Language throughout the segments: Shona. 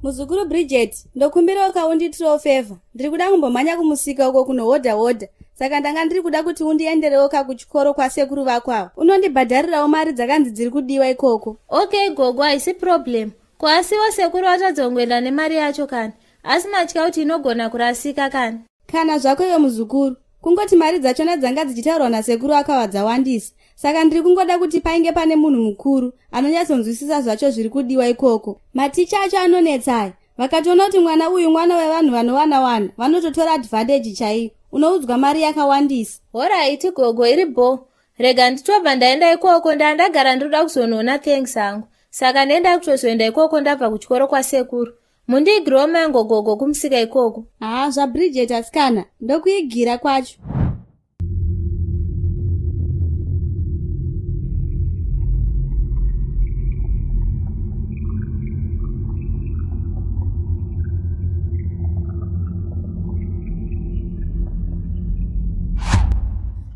Muzukuru Bridget, ndokumbirawo ka undiitirewo favor. Ndiri kuda kumbomhanya kumusika uko kunohodha hodha. Saka ndanga ndiri kuda kuti undienderewo ka kuchikoro kwasekuru vako ava. Unondibhadharirawo mari dzakanzi dziri kudiwa ikoko. Okay gogo, haisi problem. Ko asiwo sekuru vatadza kungoenda nemari yacho kani? Asi matya kuti inogona kurasika kani? Kana zvako iwe muzukuru. Kungoti mari dzachona dzanga dzichitaurwa nasekuru akawa dzawandisa. Saka ndiri kungoda kuti painge pane munhu mukuru anonyatsonzwisisa zvacho zviri kudiwa ikoko. Maticha acho anonetsa aya. Vakatoona kuti mwana uyu mwana wevanhu vanowana wana vanototora advantage chaiyo. Unoudzwa mari yakawandisa. Horaiti gogo iri bho. Rega nditobva ndaenda ikoko ndandagara ndinoda kuzonoona thanks hangu. Saka ndenda kutozoenda ikoko ndabva kuchikoro kwasekuru. Mundiigirewo mango gogo kumusika ikoko. Haa zvaBridget asikana ndokuigira kwacho.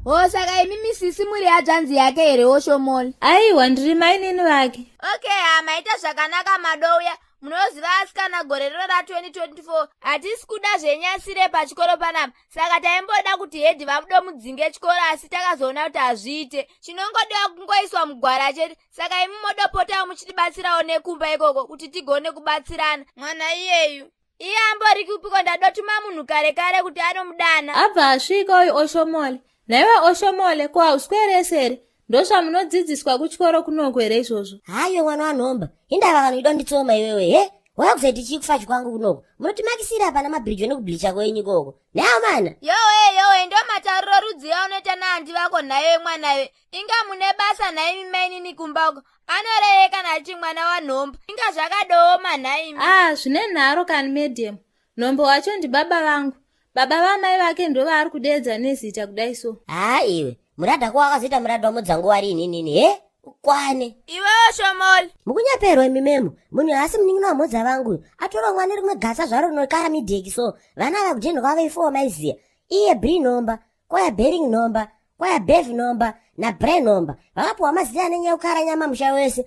Ho saka imimi sisi muri hadzvanzi yake here woshomoli? Aiwa ndiri mainini vake. Okay ha maita zvakanaka madouya munoziva asikana gore rino ra2024 hatisi kuda zvenyasire pachikoro panapa saka taimboda kuti hedhi vamudomudzinge chikoro asi takazoona kuti hazviite chinongodiwa kungoiswa mugwara chete saka imi modopotawo muchitibatsirawo nekumba ikoko kuti tigone kubatsirana mwana iyeyu iye ambori kupiko ndadotuma munhu kare kare kuti anomudana abva asvika uyu oshomole nhaiwe oshomole ko hauswerese here ndozvamunodzidziswa kuchikoro kunoku here izvozvo hayo mwana wanhomba indava vanhu idonditsoma iwewe he wakuzoiti chii kufachi kwangu kunoku munotimakisira pana mabhirijo nekublicha kwenyu ikoko nhayo mana yowe yowe ndo matauriro rudzii aunoita naandi vako nhaiwe mwana iwe inga mune basa nhaimi mainini kumba uko anorevei kana achiti mwana wanhomba inga zvakadooma nhaimi ah zvine nharo kani medium nhombo wacho ndibaba vangu baba vamai vake ndovaari kudeedza nezita kudai so haa iwe muradha ko wakazoita muradha wamudzangu wari ininini he ukwane iwewo shomoli mukunyeperwa imi memo munhu haasi munin'ina wamhodza vangu atora mwana rimwe gasa zvaro rinokara midheki so vana ava kujeni kwavo ifowa maiziya iye bri nhomba kwaya bering nhomba kwaya bev nhomba nabre nhomba vakapuwa mazita anenge kukara nyama musha wese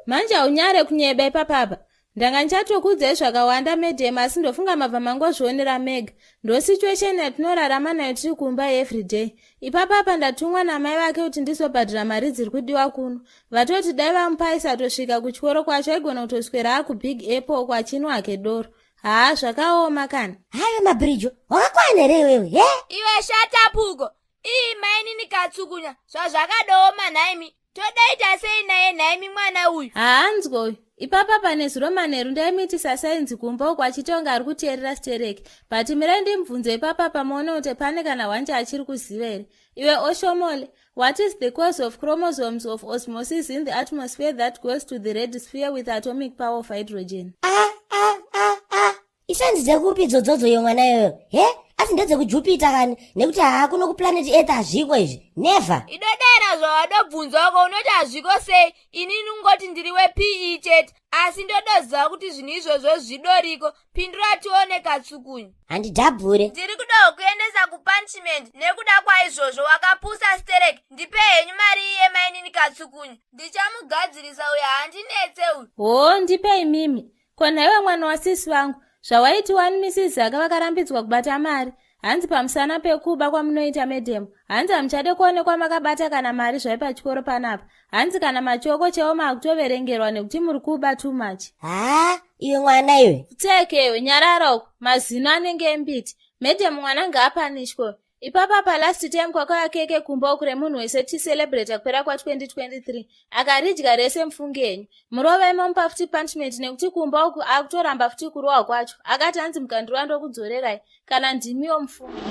manje haunyare kunyeba ipapapa ndanga ndichatokuudzai zvakawanda madam asi ndofunga mabva mangozvionera mega ndosituation yatinorarama nayo tiri kumba everyday ipapapa ndatumwa namai vake kuti ndizobhadhira mari dziri kudiwa kuno vatoti dai vamupa aisatosvika kuchikoro kwacho aigona kutoswera akubig apple kwachinwa hake doro haa zvakaoma kani haiwe mabhirijo wakakwana here iwewe he iwe shatapuko ii mainini katsukunya zvazvakadooma nhaimi todaita sei naye nhaimi mwana uyu haanzwa uyu ipapa pane zuro manheru ndaimuitisa sainzi kumba uko achitonga ari kuteerera stereki but mirai ndimubvunze ipapa pamuone kuti pane kana hwanje achiri kuziva here iwe oshomole what is the cause of chromosomes of osmosis in the atmosphere that goes to the red sphere with atomic power of hydrogen ah, ah, ah, ah. Isanzi dzekupi idzodzodzo iyo mwana iyoyo he asi ndedzekujupita kani nekuti haa kuno kuplanet earth hazviko izvi never Idodaira zvawadobvunzwa uko unoti hazviko sei inini ungoti ndiri wePE chete asi ndodoziva kuti zvinhu izvozvo zvidoriko pindura tione katsukunyu handidhabhure ndiri kudawo kuendesa kupunishment nekuda kwaizvozvo wakapusa sterek ndipe henyu mari iye mainini katsukunyu ndichamugadzirisa uyo handinetse uyu hoo ndipe imimi Ko nhaiwe mwana wasisi vangu, zvawaiti wani Mrs Zaka vakarambidzwa kubata mari, hanzi pamusana pekuba kwamunoita madam, hanzi hamuchade kuonekwa makabata kana mari zvai pachikoro panapa, hanzi kana machoko chaiwo makutoverengerwa nekuti muri kuba too much. Haa iwe mwana iwe. Pfutseke iwe, nyarara uko, mazino anenge embiti. Madam mwana ngaapanishwe. Ipapa pa last time kwakauya keke kumba uku remunhu wese ticelebrate kupera kwa 2023 akaridya rese mufunge henyu murova imomupa futi punishment nekuti kumba uku akutoramba futi kurohwa kwacho akati hanzi mukandirova ndokudzorerai kana ndimiwo mufunge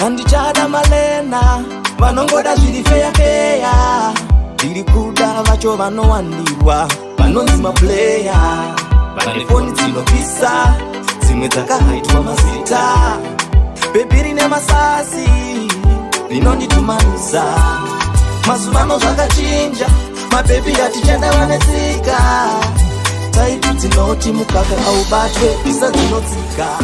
Handichada malena vanongoda zviri feya feya ndiri kuda vacho vanowandirwa vanonzi maplayer vane foni dzinopisa dzimwe dzakahaitwa mazita bhebhi rine masasi rinonditumanisa mazuvano zvakachinja mabhebhi atichada vane tsika taipi dzinoti mukaka aubatwe isa dzinotsika.